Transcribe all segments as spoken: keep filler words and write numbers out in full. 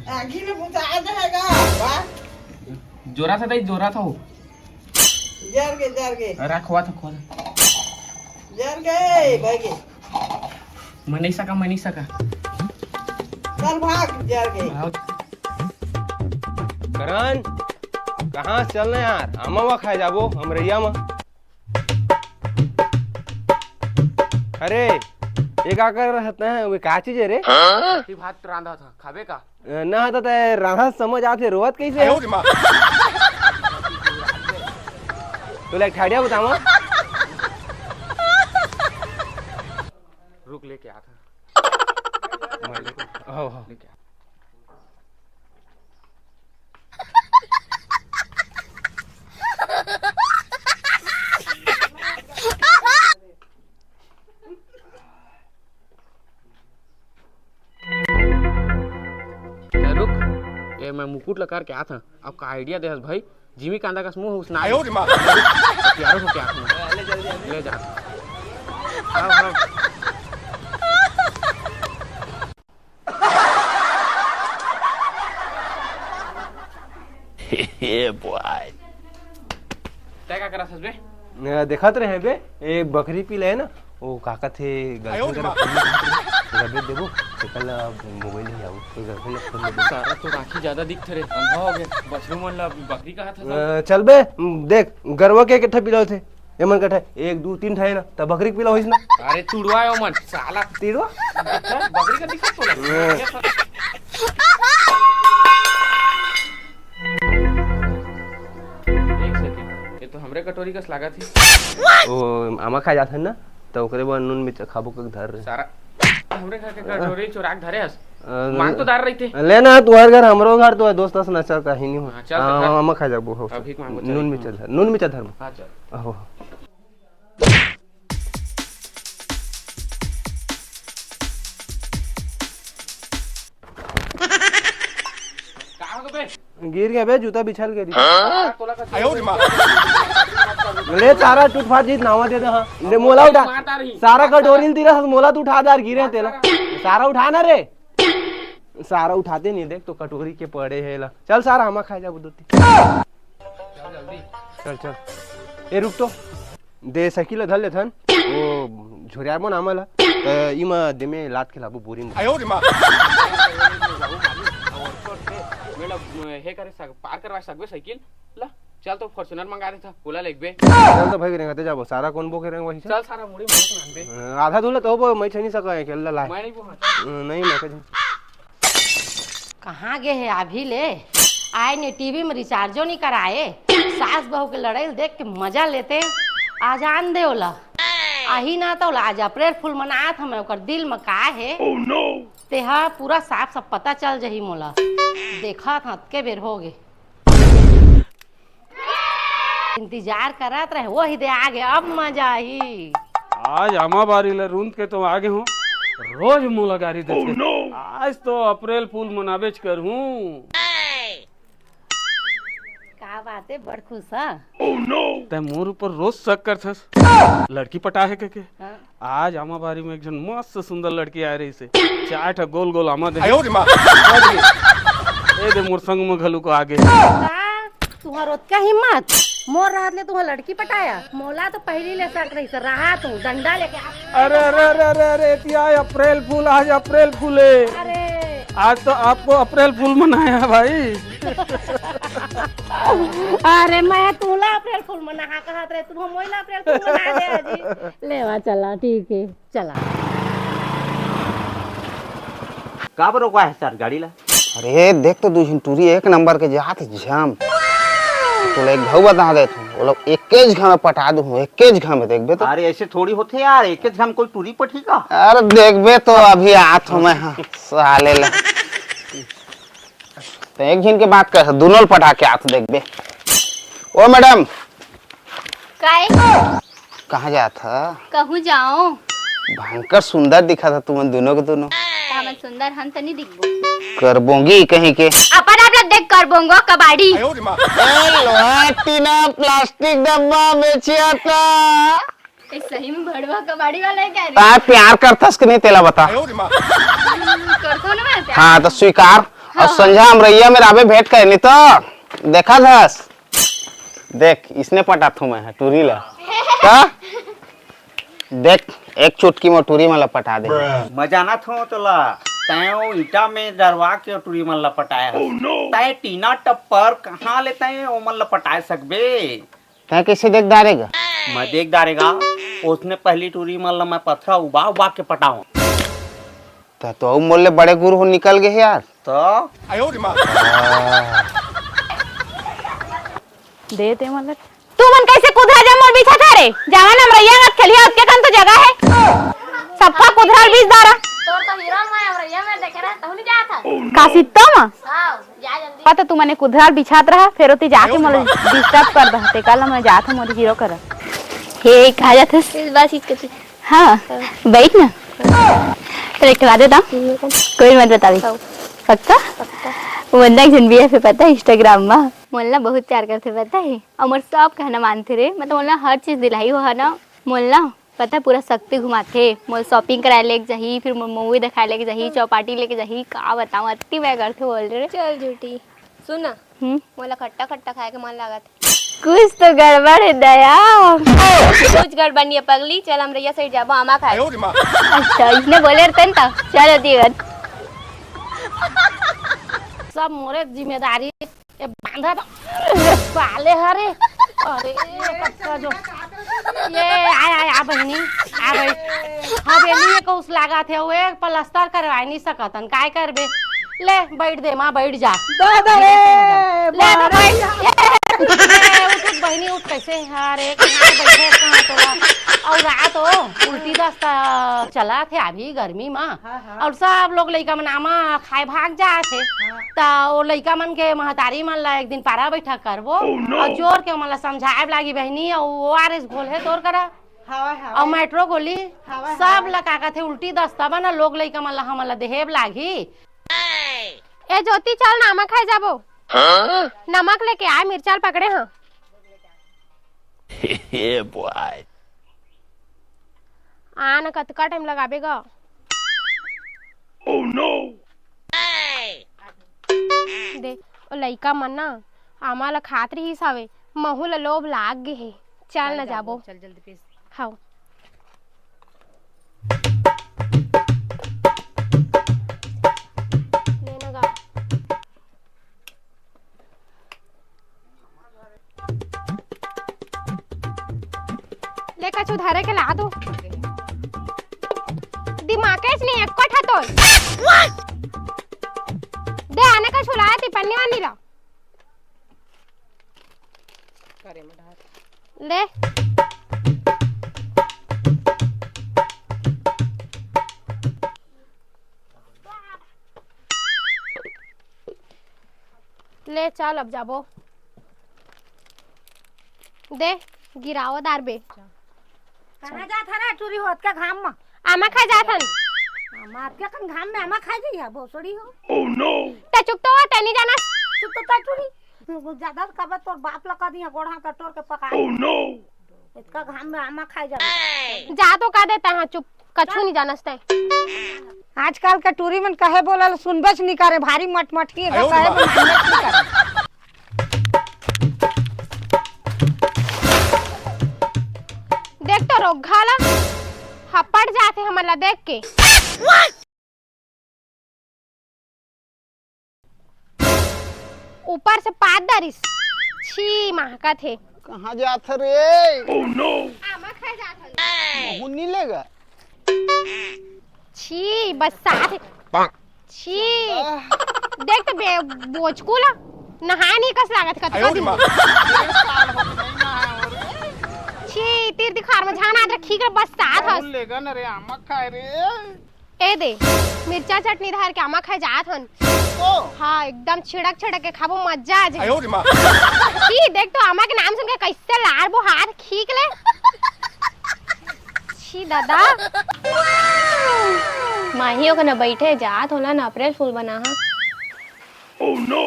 आँखी में घुसा दे है का? वाह। जोरा था दाई, जोरा था वो। जर गे, जर गे। रख, हुआ था, हुआ था। जर गे, बह गे। मैं नहीं सका, मैं नहीं सका। चल भाग, जर गे। भाग। करण, कहाँ चलना यार? आमा वा खाए जाबो, अमरैया मा। अरे, ये का कर रहा था? वो का चीज है रे? भात रांधा था, खाबे का? ना तो ते रांधा समझ आथे, रोवत कैसे है? तोला एक ठाड़िया बतावा। रुक, लेके आता। हो, हो। लेके आ। ए, रुक, ए, मैं मुकुट ला करके आत हूँ। अब का आइडिया देहस भाई, जिमी कांदा कस मुंह उसना आयो रे माँ। प्यारो हो क्या तुम? ले जा। आओ, आओ। Yeah, boy. तै का करत हस बे? अ, देखत रहे बे, ए बकरी पीला है ना, वो का कथे, girlfriend करा phone करत रहे, तोला भेज देबो, तेकर ला मोबाइल ले आओ, तो girlfriend ला phone ले दे। सारा तो राखी ज्यादा दिखत रे, अंधा हो गया, बछरू मन ला बकरी कहा था सब। अ, चल बे, देख, गरवा के कितना पीला होथे, ये मन कथे, एक, दू, तीन ठा है ना, तब बकरी के पीला होइस ना। अरे तुड़वा है वो मन, साला। तिड़वा? बकरी का दिखत तो लगे। एक second, ये तो हमरे कटोरी कस लागत हे। ओ, आमा खा जात हे ना, त ओकरे बर नून मिर्चा खाबो कक धर रे। सारा हमरे घर के कटोरी चोरा के धरे हस। अ, मांग तो दार रहिते। ले ना, तुहर घर, हमरो घर तो है, दोस्त अस नचर कहीं नहीं हो। हाँ, चल तो हाँ, धर। आमा खा जाबो, हो। अभी मांगो, चल। नून मिर्चा धर, नून मिर्चा धर। हाँ, चल। आहो। का हो बे? गिर गया बे, जूता बिछल गिरी। हाँ? तोला का आयो रे माँ। ले सारा टूट फाट जीत नावा दे दे, हाँ। ले मोला उठा। मारता रही। सारा कटोरी तीरा मोला तो उठा दार गिरे तेला। सारा उठा ना रे। सारा उठाते नहीं, देख तो कटोरी के पड़े है ला। चल सारा हमा खाए जाबो दोती। चल जल्दी। चल, चल। ए, रुक तो। दे, साइकिल ला धर लेथन। वो झोरिया मन आमा ला। त इमा दे में लात के लाबो बोरिंग। आयो रे माँ। हे करे सक-, पार करवा सकबे साइकिल ला। चल तो Fortuner मंगा देथा, ओला लेगबे। चल तो भाई रेंगते जाबो। सारा कौन बो के रेंग वही से? चल सारा मुड़ी में नान बे। आधा दूर ले तो बो, मैं छनी सका है, खेल ला लाए। मैं नहीं बो, हाँ, चल। नहीं, मैं कहीं कहाँ गे हे अभी ले? आए ने टीवी में रिचार्जो नहीं कराए। सास बहू के लड़ाई देख के मजा लेते। आज आन दे ओला। आही ना तो ओला आज अप्रैल फूल मनात हमें, ओकर दिल में का हे। तेहा पूरा साफ साफ पता चल जही मोला। देखा था अतके बेर हो गे। इंतजार करत रहे, वही दे आगे, अब मजा आही। आज आमा बारी ले रूंद के तो आगे हूँ, रोज मोला गारी देथे। आज तो अप्रैल फूल मनाबेच करहूँ। का बात है, बड़ खुश हा? तै मोर ऊपर रोज शक करथस, लड़की पटा है के, के? हाँ। आज आमा बारी में एक झन मस्त सुंदर लड़की आए रहिसे। चार ठा गोल गोल आमा दे। आयो रे माँ। ए दे मोर संग में घलू को आगे। का? तुहर ओतका हिम्मत? मोर रहत ले तुहर लड़की पटाया? मोला तो पहली ले शक रहिसे, रहा तू डंडा लेके आ। अरे, अरे, अरे, अरे, अरे, एती आज अप्रैल फूल, आज अप्रैल फूल है। अरे। आज तो आपको अप्रैल फूल मनाया है भाई। अरे, मैं तुला अप्रैल फूल मना कहत रहे, तुम मोला अप्रैल फूल मना दे जी। लेवा चला, ठीक है। चला। का बर रोकवा है सर गाड़ी ला? अरे देख तो दू झन टूरी एक नंबर के जात हे जाम। तोला एक घाव बता देत हूँ, वो लोग एकेज घाव में पटा दूँ, एकेज घाव में देखबे तो। अरे ऐसे थोड़ी होथे यार, एकेज घाव में कोई टूरी पटही का? अरे देखबे तो अभी आत हूँ मैं, हाँ, साले ला। तो एक झन के बात कर, दोनों ल पटा के आत देखबे। ओ मैडम, काय? कहाँ जात ह? कहूँ जाओ? भयंकर सुंदर दिखत ह तुमन दोनों के दोनों। त हमन सुंदर हन त नहीं दिखबो? करबोंगी कहीं के। अपन आप ला देख करबोंगो कबाड़ी। ए लोहा टीना प्लास्टिक डब्बा बेचिया था। ए, सही में भड़वा कबाड़ी वाला है क्या रे? आ, प्यार करथस कि नहीं तेला बता। हम्म, करथो ना मैं प्यार। हाँ, तो स्वीकार। अउ संझा अमरैया में राबे भेंट करे, नहीं तो देखा धस। देख, इसने पटाथू मैं टूरी ला। का? देख, एक चुटकी में टूरी मन ला पटा दे। मैं जानत हूँ तोला, तैं ओ ईटा में डरवा के टूरी मन ला पटाए हस। तैं टीना टप्पर कहाँ ले तैं ओमन ला पटाए सकबे? तैं कइसे देख डारेगा? मैं देख डारेगा, ओतने पहली टूरी मन ला मैं पथरा उबा उबा के पटाऊं। तैं तो अउ मोर ले बड़े गुरु हो निकल गे हे यार। तो? दे दे मतलब। तू मन कइसे कुधरा जम मोर बिछा था रे? जावन अमरैया गत खेलिया, ओतके कन तो जगह हे। सफा कुधरा बीच डारा। तोर तो हीरो मैं अमरैया में देखे रहे, तहु नहीं जात था। का सित्तो मा? हाँ। जा जल्दी। पता तू मने कुधराल बिछात रहा, फेर ओती जाके मोला disturb कर दहा, तेकर ला मैं जात हूँ मोर हीरो करा। हे, कहाँ जात हस? इस बात चीज करती। हाँ, बैठ ना। चल, एक ठो बात बता। हम्म, बता। कोई मत बतावी। हाँ। पक्का? पक्का। वो बंदा एक जन B F है पता है, Instagram में। मोला बहुत प्यार करथे पता है। अउ मोर सब कहना मानथे रे, मतलब मोला हर चीज दिलाई हो है ना। मोला पता है, पूरा शक्ति घुमाथे, मोला shopping कराए लेके जाही, फिर मोला movie दिखाए लेके जाही, चौपाटी लेके जाही, का बताऊं, अति मैं करथे बोल रे। चल झूठी, सुन ना, हम्म? मोला खट्टा खट्टा खाए के मन लागत। कुछ तो गड़बड़ है दया। कुछ गड़बड़ नहीं है पगली, चल अमरैया side जाबो आमा खाए। अच्छा, इसने बोले रहते ना, चल होती बात। सब मोरे जिम्मेदारी। ए बांधा तो, ए साले हरे। अरे, कतका जो। ये, आय, आय, आ बहिनी, आ भाई। हवेली में कउस लागत हे, वो एक पलस्तर करवाए नहीं सकतन, काय करबे? ले, बैठ दे, माँ, बैठ जा। दादा रे, ले, तो बाहर बैठ। जा। ए, ए, उठ, उठ, बहिनी, उठ, कैसे? अरे, कहाँ बैठे, कहाँ तो? और रात हो, उल्टी दस्ता चलत हे अभी गर्मी में। हाँ, हाँ। और सब लोग लइका मन आमा खाए भाग जात हे। हाँ। त ओ लइका मन के महतारी मन ला एक दिन पारा बैठक करबो। Oh, no! अउ जोर के ओमन ला समझाए लागी बहिनी, अउ O R S घोल हे तोर करा। हवा, हवा। अउ मेट्रो गोली। हवा, सब हवा। ला का कथे उल्टी दस्ता बना लोग लइका मन ला हमन ला देहेब लागी। ए ज्योति, चल ना, आमा खाए जाबो। हाँ? नमक लेके आए, मिर्चा ल पकड़े हाँ। Yeah, boy. आ न, कतका टाइम लगाबे गा? Oh, no! दे, ओ लइका मन ना आमा ल खात रिहिस हवे, महू ल लोभ लाग गे हे। चल चल न जाबो, जाबो। चल जल्दी पीस। हाव। ले न गा। ले कछु धरे के ला दो। दिमागेच नहीं, एको ठा तोर। दे आने कछु लाया थी, पन्नी वानी ला। ले। ले चल, अब जाबो। दे, गिरावो दार बे। कहाँ जात हन टूरी हो, अतका घाम म? आमा खाए जात हन। आमा, अतका कन घाम में आमा खाए जइहा, भोसड़ी हो। Oh, no! ते चुप तो हो, ते नहीं जाना। चुप तो तैं टूरी। ज्यादा कबे तोर बाप ला कह दिहा, गोड़ हाथ टोर के पका। Oh, no! इतका घाम में आमा खाए जाबे। जा तो का देता है, चुप, कछु नहीं जानस तैं। आजकल के टूरी मन कहे बोलल सुनबेच नहीं करे, भारी मटमटकी है, आयो रे कहे बाप। बोलल नहीं करे। देख तो रोगहा ला, हपट जाथे हमन ला देख के। ऊपर से पाद डारिस। छी, महकत हे। कहाँ जात रे? Oh, no! आमा खाए जात हन। महू नी लेगा। छी, बस्सात हे। छी। देख तो बे-, बोचकू ला। नहाए नहीं कस लागत कतका आयो रे दिन। माँ। छी, तीर दिखार में झाना आदर खींच रे बस्सात हस। लेगा न रे, आमा खाए रे। ए दे, मिर्चा चटनी धर के आमा खाए जात हन। ओ। हाँ, एकदम छिड़क छिड़क के खाबो, मजा आ जाए। आयो रे माँ। छी, देख तो आमा के नाम सुन के कैसे लार बो हाथ खींच ले। छी दादा। माही ओकर न बैठे जात होला न अप्रैल फूल बना हा। Oh, no!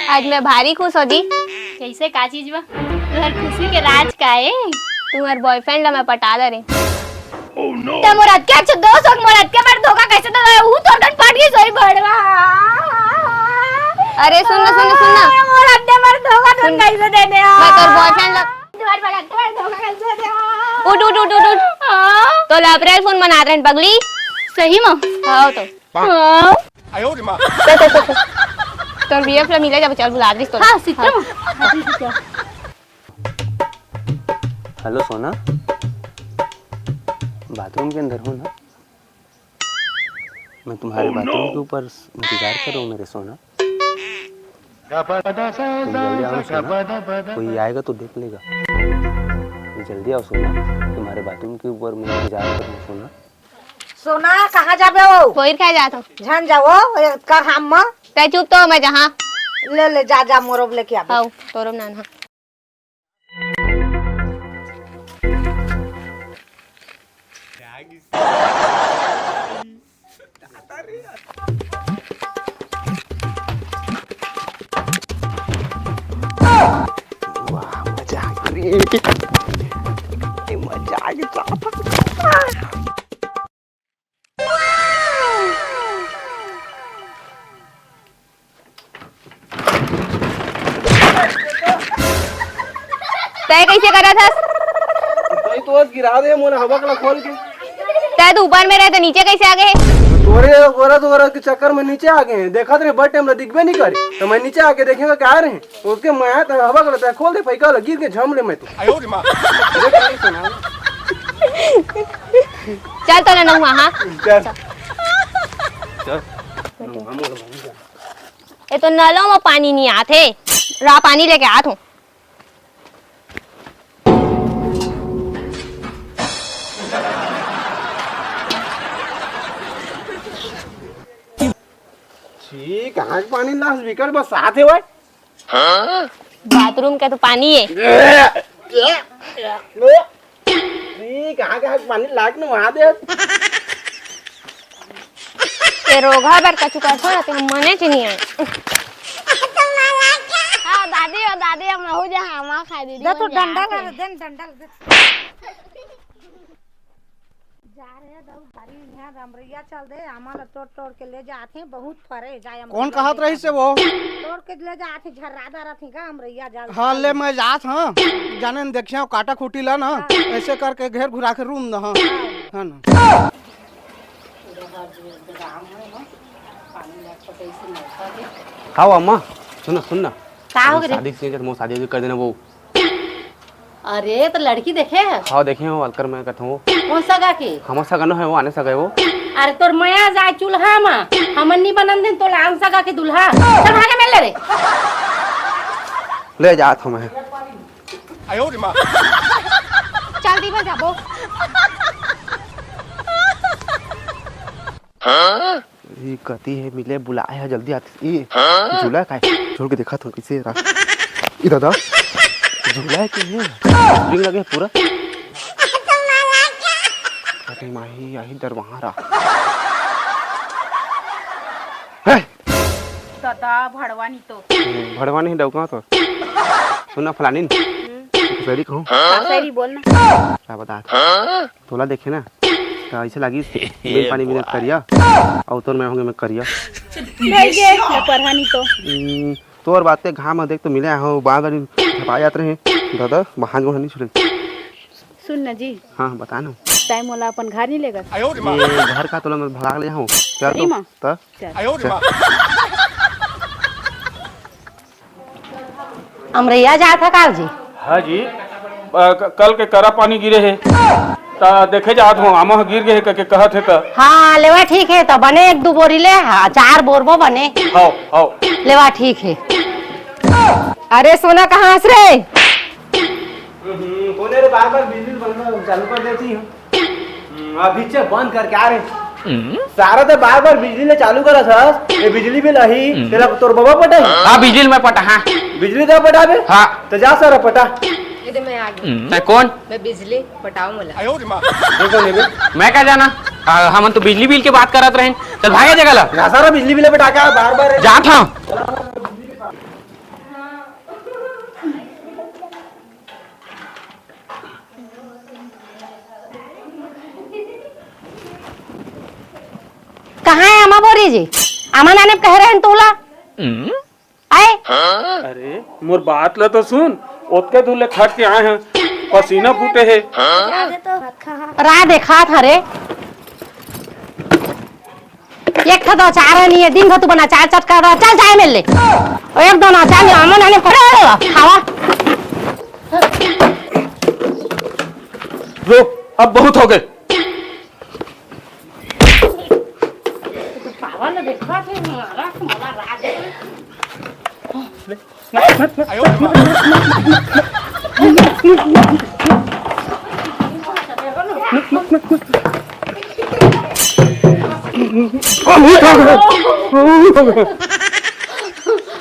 आज मैं भारी खुश हो जी। कैसे, का चीज बा? तुहर खुशी के राज का ए? तुम्हार बॉयफ्रेंड ला मैं पटा दे रे। Oh, no! त मोर अतके अच्छे दोस्त हो, मोर अतके बड़ धोखा कैसे दे? ऊ तोर कन पट गई, सॉरी बड़वा। अरे सुन ना, सुन ना, सुन ना। मोर अड्डे मर धोखा तुम सुन। कैसे दे दे? मैं तोर boyfriend लग तुम्हारे बड़ा अड्डे मर धोखा कैसे दे दे? उठ, उठ, उठ, उठ, उठ। हाँ। तो अप्रैल फूल मनात रहन पगली। सही में? हाँ तो। हाँ। तो, तो, तो, तो। तोर बीएफ ला मिले जब चल बुला दिस तो। हाँ, सीता। हाँ। हेलो सोना, बाथरूम के अंदर हो ना? मैं तुम्हारे बाथरूम के ऊपर इंतजार कर रहा हूँ मेरे सोना। तुम जल्दी आओ ना सोना, कोई आएगा तो देख लेगा। तुम जल्दी आओ सोना, तुम्हारे बाथरूम के ऊपर मैं इंतजार कर रहा हूँ सोना। सोना, कहाँ जाबे हो? कोई खाए जात हो। झन जाओ, कर हम म। तै चुप तो, मैं जहाँ। ले, ले, जा, जा, मोरो लेके आबे। आओ, तोरो नाना। वाह, मजा आ गया रे। ए, मजा आ गया। तै कैसे करत हस? तै तो बस गिरा दे मोला हवा ला खोल के। तै तो ऊपर में रहे तो नीचे कैसे आ गए? तोरे गोरा गोरा के चक्कर में नीचे आ गए हैं। देखत रहे बड़ टाइम ला दिखबे नहीं करे तो मैं नीचे आके देखेगा क्या रहे। उसके मैं तो हवा ला खोल दे, पैका ला गिर के झम ले मैं तो। चल तो ना वहाँ। चल। चल। ए तो नलों में पानी नहीं आत हे, रा पानी लेके आत हूँ। छी, कहाँ के पानी लास बिकट बरसात हे वय? बाथरूम के तो पानी हे। छी, कहाँ, कहाँ के पानी लाग न वहाँ दे। ये रोगहा बर कछु करथो ना, ते हम मने च नहीं आए। हाँ, दादी हो, दादी, हम महू जा, हम खा दीदी, जा तो डंडा ला दे, डंडा ला दे। जा रहे हैं, दऊ भारी यहाँ अमरैया चल दे, आमा ला तोड़ तोड़ के ले जात हैं, बहुत फरे जाए अमरैया। कौन कहत रहिस हे वो? तोड़ के ले जात हैं, झर्रा डारत हैं का अमरैया जाल हाँ, ले मैं जात हाँ, जाने न देखिया काटा खूटी ला ना, हाँ। ऐसे करके घेर घुरा के रूम न हाँ, हाँ। है ना। हाँ अम्मा, सुन ना, सुन ना। का हो गे रे? शादी के सीजन, मोर शादी कर देना वो। अरे, तो लड़की देखे है? हाँ, देखे हो, अलकर मैं कहता हूँ। कौन सगा के? हमर सगा न है वो, आने सगा है वो। अरे, तोर मया जाए चूल्हा मा, हमन नी बनन दिन तोला आन सगा के दूल्हा। चल, भागे, मिल ले रे। ले जात हूँ मैं। चल, दी बजाबो। ई कति हे मिले बुलाए हे जल्दी आतिस। ई हाँ? झूला काय? झूल के देखत हूँ कइसे रहा। ई दादा झूला हे कि नहीं? स्प्रिंग लगे हे पूरा। अरे माही, आही दरवाहा रहा। हे! दादा भड़वा नहीं तो। भड़वा नहीं डौका तो। सुन ना फलानिन। हम्म। एक शायरी कहूँ। हाँ, शायरी बोल ना। का बता? तोला देखे ना, त अइसे लागिस, बिन पानी बिना करिया, अउ तोर मैं होंगे मैं करिया। नहीं गे, मैं पढ़ा नहीं तो। हम्म, तोर बात के घाम देख तो मिले हो, बार बार झपा जात रहे। दादा, बहान को नहीं छुड़े। सुन ना जी। हाँ, बता ना। टाइम वाला अपन घर नहीं लेगा। ये घर का तोला मैं भगा ले जाऊँ। क्या सही तो? माँ? त? चल। चल। अमरैया जात ह का जी? हाँ जी, अ, क-, कल के करा पानी गिरे हे, त देखे जात हो, आमा ह गिर गे हे कहिके कहत हे त। हाँ, लेवा ठीक हे, त बने एक दू बोरी ले, हाँ, चार बोरबो बने। हव, हव। लेवा ठीक हे। अरे सोना, कहाँ हस रे? हम्म, कोने रे, बार बार बिजली बंद कर, चालू कर देती हूँ। हम्म, अभी से बंद करके आ रहे। हम्म। सारा तो बार बार बिजली ले चालू करत हस, ये बिजली बिल आही, हम्म। तेला तोर बबा पटाही? हाँ, बिजली मैं पटा, हाँ। बिजली तो पटाबे? हाँ। तो जा सारा पटा। ये दे, मैं आ गई। हम्म। मैं कौन? मैं बिजली, पटाओ मोला। देखो नहीं बे। मैं क्या जाना? आ, हमन तो बिजली बिल के बात करत रहेन। चल भागे जगह ला। जा सारा बिजली बिल पटा के आ, बार बार। जात हूँ। कहाँ हे आमा बोरी जी? आमा लाने कहे रहेन तोला। हम्म? आए। अरे, मोर बात ल तो सुन, ओतके दूर ले खट के आए हैं, पसीना फूटे हे। रा देखात हरे। एक ठो तो अचार हे नहीं है, दिन भर तू बना अचार चटका रहा, चल चाय मिल ले। ओ एक दोना अचार नहीं, आमन आने पड़े हो, खावा। रुक, अब बहुत हो गए। पावन देखा थे, मारा, मारा राज।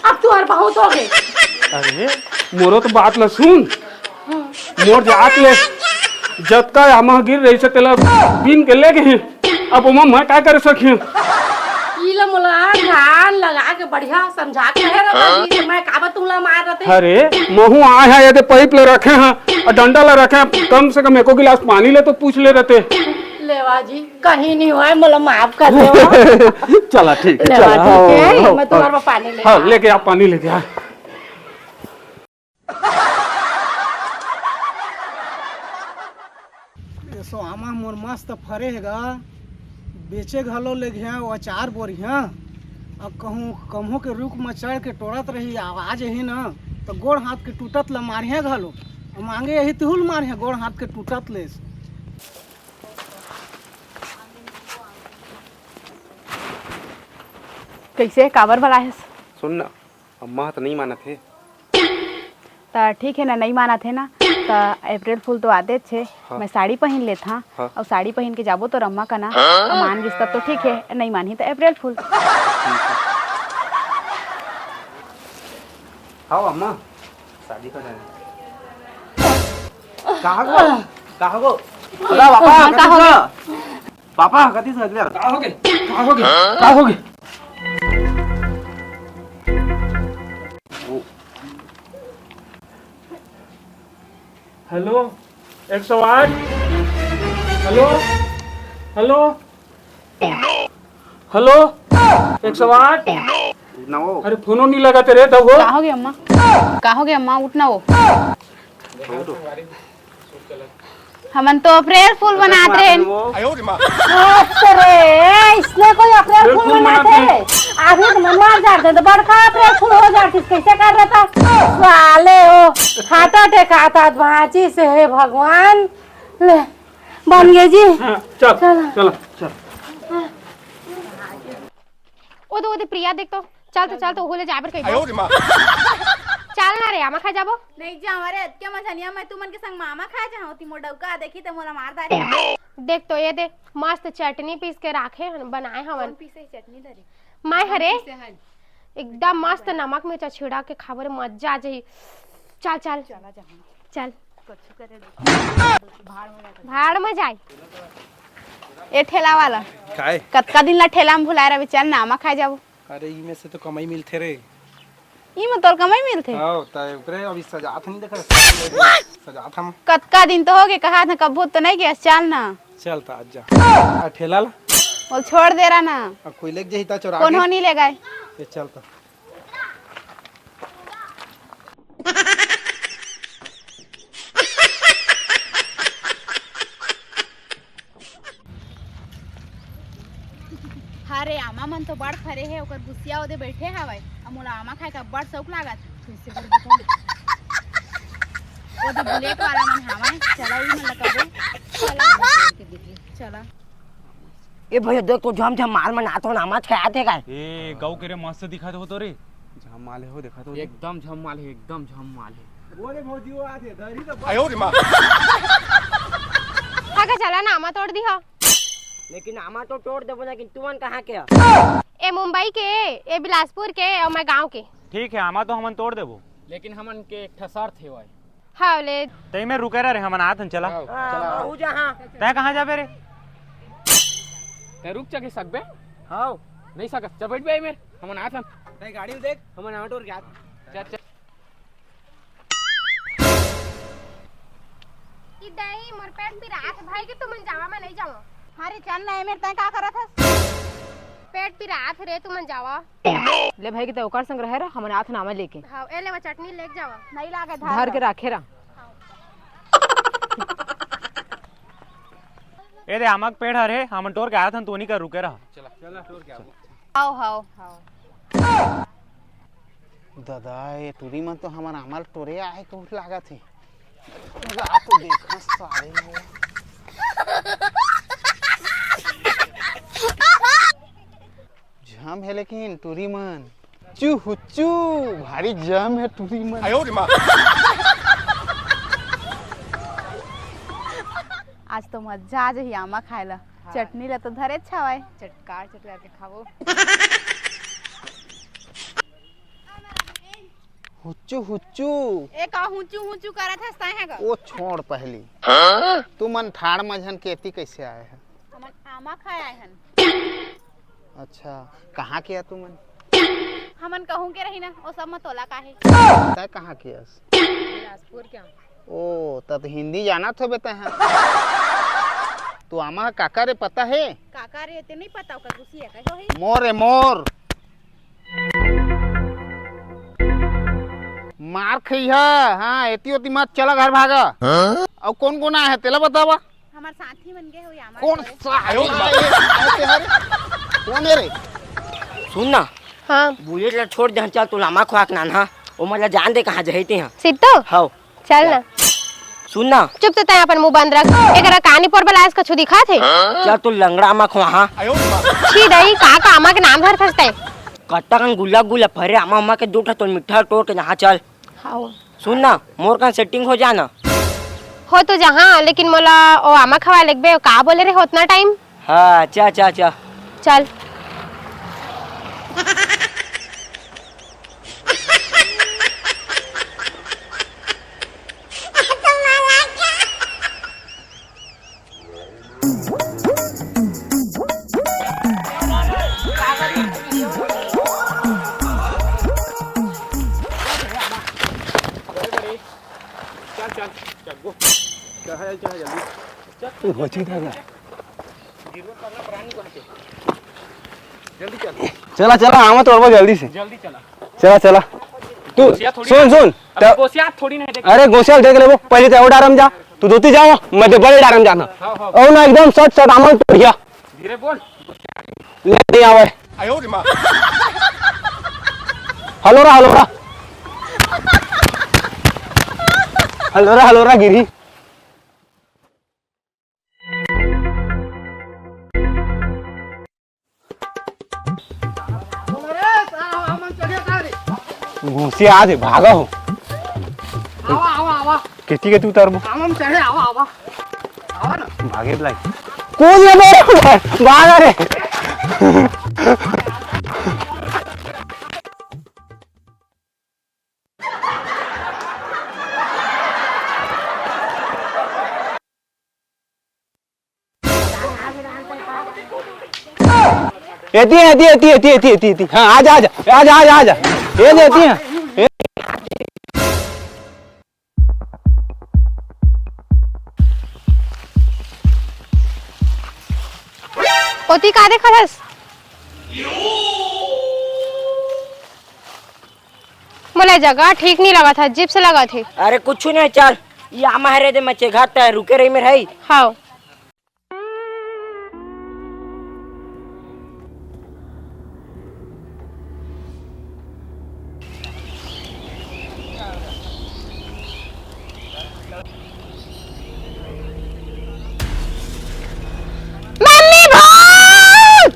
अब तुहार बहुत हो गए। अरे, मोरो तो बात ल सुन। मोर जात ले जतका आमा गिर रही से तेला बीन के ले गए। अब ओमा मैं का कर सकियो? ई ल मोला ध्यान लगा के बढ़िया समझा के कहे रहता जी, मैं काबर तुमला मार रहते। अरे, महू आए हैं, ये दे पाइप ले रखे हैं और डंडा ले रखे हैं, कम से कम एको गिलास पानी ले तो पूछ ले रहते। लेवा जी, कहीं नहीं हुआ है, मोला माफ कर देवा। चला, ठीक है, लेवा चला, जी, हाँ, के, हाँ, मैं तुम्हारे हाँ। पास पानी लेके हाँ, आ। लेके आ, पानी लेके आ। एसो आमा मोर मस्त फरे हे गा, बेचे घलो ले गया, वो अचार बोरिया। अब कहूँ कम्हो के रुख म चढ़ के टोरत रही, आवाज ही ना, तो गोड़ हाथ के टूटत ल मारिया घलो। अब मांगे यही तिहुल मारिया, गोड़ हाथ के टूटत लेस। कैसे काबर बलाहेस? सुन ना, अम्मा ह त नइ मानत हे। त ठीक हे ना, नइ मानत हे ना, त अप्रैल फूल तो आतेच हे। हाँ। मैं साड़ी पहिन लेत हाँ, हाँ। अउ साड़ी पहिन के जाबो तोर अम्मा कना, हाँ। अउ मान गिस तब तो ठीक हे, नइ मानही त अप्रैल फूल। हाव अम्मा, शादी कर देना। कहाँ गो? कहाँ गो? अरे बाबा, हाँ, कहाँ गो? पापा, कति से अगले? का होगे? का होगे? का होगे? हेलो, एक सौ आठ। हेलो, हेलो, हेलो, एक सौ आठ। ना हो। अरे, फोनो नहीं लगा तेरे, दबो। का होगे अम्मा? का होगे अम्मा? उठ ना हो। हमन तो अप्रैल फूल बनात रहेन। वो। अरे, इसने कोई अप्रैल फूल मनाथे? अभी तो मनवा जाते तो बड़का अप्रैल फूल हो जाती, कैसे कर रहता? साले हो, हार्ट अटैक आता, बाँची से, हे भगवान। ले, बन गए जी। हाँ, चल, चल। चल, चल। ओ दे, ओ दे, प्रिया देख तो। चल तो, चल तो, ओहू ले जाए बर कहिबो। चल ना रे, आमा खाए जाबो। नहीं जावं रे, अतके मझनिया मैं तुमन के संग मामा खाए जाहूं, ती मोर डउका देखी ते मोला मार डारी। देख तो, ये दे, मस्त चटनी पीस के राखे हन, बनाए हवन। कौन पीसे चटनी धरे? मैं हरे। पीसे हन। एकदम मस्त नमक मिर्चा छिड़ा के खाबो रे, मजा आ जाही। चल, चल। चला जाहूं। चल। कछु करे दे। भाड़ में जाए। ए ठेला वाला। काय? कतका दिन ला ठेला में भुलाए रहे, चल ना, आमा खाए जाबो। अरे, इमे से तो कमाई मिलथे रे। इमे तोर कमाई मिलथे? हाव, त ओकरे अभी सजात हन, देख, सजात हम। कतका दिन तो होगे, कहा था, कभू तो नहीं गया, चल ना। चल त, आज जा। आ ठेला ला? बोल, छोड़ दे रहा ना। अब कोई लेके जाही त चोरा कोनो के। नहीं ले गए। ये चल त। हरे, आमा मन तो बड़ फरे हे, ओकर बुसिया ओदे बइठे हवय। अउ मोला आमा खाए के अब्बड़ शौक लागत। कइसे करबो त? ओदे बुलेट वाला मन हवय, चला उही मन ल कबो। चला। ए भैया, देख तो झम झम माल मन आत हो ना, आमा खाए आत हे काय? ए, गऊ के रे मस्त दिखत हो तो रे। झम माल हे हो, देखत हो। एकदम झम माल हे, एकदम झम माल हे। वो रे भौजी, वो आत हे, धरी तो। आयो रे माँ। हा का चला ना, आमा तोड़ दिहा। लेकिन आमा तो तोड़ देबो, लेकिन तुमन कहाँ के हो? ए मुंबई के, ए बिलासपुर के, अउ मैं गांव के। ठीक है, आमा तो हमन तोड़ देबो। लेकिन हमन के एक ठा शर्त हेवय। हाव ले। तई में रुके रह रे, हमन आत हन, चला। हाव, हाँ, चला। बाबू जहाँ। तैं कहाँ जाबे रे? तैं रुक जा के सकबे? हाव। नहीं सकत, चल बैठ बे मेर, हमन आत हन। तैं गाड़ी में देख, हमन ऑटो के आत। चल, चल। ई दाई, मोर पेट पिरात भाई के, तुमन जावा, मैं नहीं जावा। अरे चल ना, एमेर तैं का करत हस? पेट पिरात रे, तुमन जावा। ले भाई, के त ओकर संग रहे रह, हमन आथन आमा लेके। हाँ, ए लेवा चटनी लेके जावा। नहीं लागे, धर के राखे रह। ए दे, आमा के पेड़ हरे, हमन टोर के आथन, तू नहीं कर, रुके रह। चला, चला, टोर के आबो। हाव, हाव, हाव। ददा, ये टूरी मन तो हमर आमा ल टोरे आए कहूँ लागत हे। ला तो देखा सारे लोग। जम हे लेकिन टूरी मन। चू हुच्चू, भारी जम हे टूरी मन। आज तो मजा आ जाही आमा खाए ला। हाँ। चटनी ला तो धरे छावाए। चटकार चटकार के खाबो। हुच्चू, हुच्चू। ए, का हुच्चू, हुच्चू करत हस तैं ह ग? ओ छोड़ पहली। हाँ? तुमन ठाड़ मझन के एती कैसे आए ह? हमन आमा खाए आए हन। अच्छा, कहाँ के ह तुमन? हमन कहूँ के रही ना, ओ सब म तोला काहे? तैं कहाँ के हस? बिलासपुर के। ओ, त, त हिंदी जानत होबे तैं ह। तू आमा ह काका रे पता हे? काका रे, ते नहीं पता, ओकर गुसिया कहे होही। मोर रे, मोर। मार खइहा, हाँ, एती ओती मत चला, घर भागा। हाँ? अउ कौन कौन आए हे, तेला बतावा। हमर साथी मन गे होही आमा कौन तोरे। सा आयो रे? कौन हे रे? सुन ना। हाँ। बुलेट ला छोड़ दे, चल, तू लामा खुआ के नाना। ओ मन ला जान दे, कहाँ जही ते ह। सिद्धू? हव। चल ना। सुन ना। चुप तो तैं अपन मुंह बंद रख। एकरा कानी पर बलास कछु दिखात हे? चल, तू लंगड़ा आमा खुआ, हाँ। छी दई, का, का आमा के नाम धरथस तैं? कत्ता कन गुल्ला गुल्ला फरे आमा, आमा के दू ठा तो मिठा टोर के नहा चल। हाव। सुन ना, मोर कन सेटिंग हो जा ना। हो तो जहाँ, लेकिन मोला ओ आमा खवा लेगबे, का बोले रे होतना टाइम? हाँ, चा, चा, चा। चल। चल, चल, चल, गो। चल, चल, चल, जल्दी। चल, तू हो चुका है। गिरवा पगला प्राणी बन के। जल्दी चल। चला, चला, आवा तोड़बो जल्दी से। जल्दी चला। चला, चला। तू, गोसिया थोड़ी सुन, ना। सुन। अबे त-, गोसिया थोड़ी ना है, देख। अरे, गोसिया देख लेबो। पहले तो और डारम जा। तू धोती जाओ, मैं तो बड़े डारम जाना। हाँ, हाँ। और ना एकदम सट सट आमल तोड़िया। धीरे बोल। ले नहीं आवे। आयो रे माँ। हलोरा, हलोरा। हलोरा, हलोरा गिरी। घुसिया आज भागा हो। आवा, आवा, आवा। केती केती उतारबो? आवा, हम चढ़े, आवा, आवा। आवा ना। भागे लाई। कूद ले बे, भागा रे। एती, एती, एती। हाँ, आजा, आजा, आजा, आजा, आजा। ये दे, एती है। ए- ओती का देखत हस? मोला जगह ठीक नहीं लगत हे, अजीब से लगत हे। अरे कुछ नहीं, चल, ये आमा हरे दे मचे घाट है, रुके रही मेरे है। हाँ। मम्मी, भूत!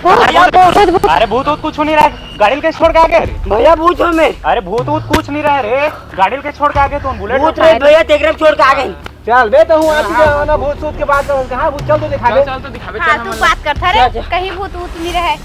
भूत! भूत! भूत! अरे भूत वूत कुछ नहीं रहा है, गाड़ी ल के छोड़ के आ गए। भैया भूत हो मैं। अरे भूत वूत कुछ नहीं रहा है रे, गाड़ी ल के छोड़ के आ गए तुम, बुलेट भूत रे भैया, तेकरे छोड़ के आ गए। चल बे, तो हूँ आज के ना भूत सूत के बात कर, कहाँ भूत, चल तो दिखा दे। चल तो दिखावे, हाँ, चल तू हमन बात करता रे, चल, चल। कहीं भूत वूत नहीं रहे।